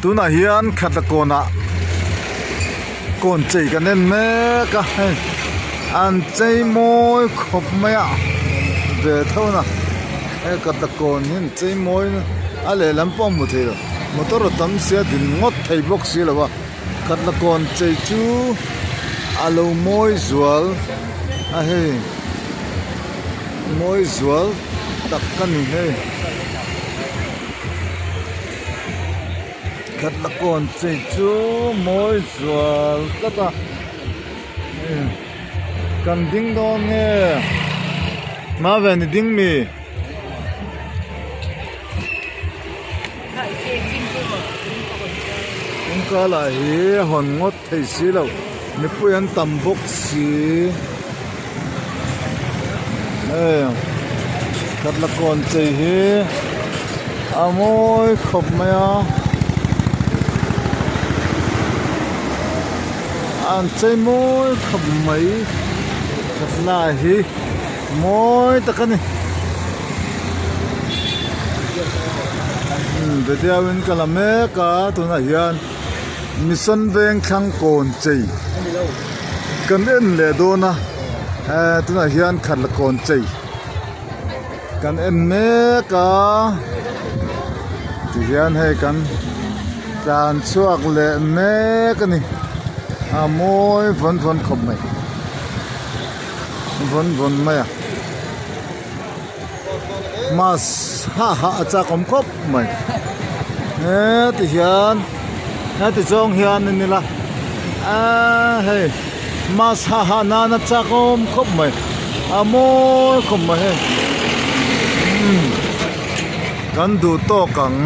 Tunah hian khatla kawnah kawn chei kan en mek a hei an chei mawi khawp mai a ve tho na hei khatla kawn hi an chei mawi a lehlam pawh a hmu thei lo motor a tam sia din ngawt thei bawk si lo a khatla kawn chei chu a lo mawi zual a hei mawi zual tak a ni hei. Khatla kawn chei chu mawi zual tlat a kan ding dawn nge hma ve ni ding mi. Kawngka lah hi a hawn ngawt thei si lo mipui an tam bawk si hei khatla kawn chei hi a mawi khawp mai a an chei mawi khawp mai khatla hi mawi tak a ni video in ka la mek a tunah hian. Mission veng thlang kawn chei kan en leh dawn a eh tunah hian khatla kawn chei kan en mek a tihian hei kan tlan chhuak leh mek a ni a mawi vawn vawn khawp mai vawn vawn mai a mask ha ha a chak awm khawp mai heti hian heti zawng hian a ni la aaa hei mask ha ha nan a chak awm khawp mai a mawi khawp mai hei umm kan duh tawk ang.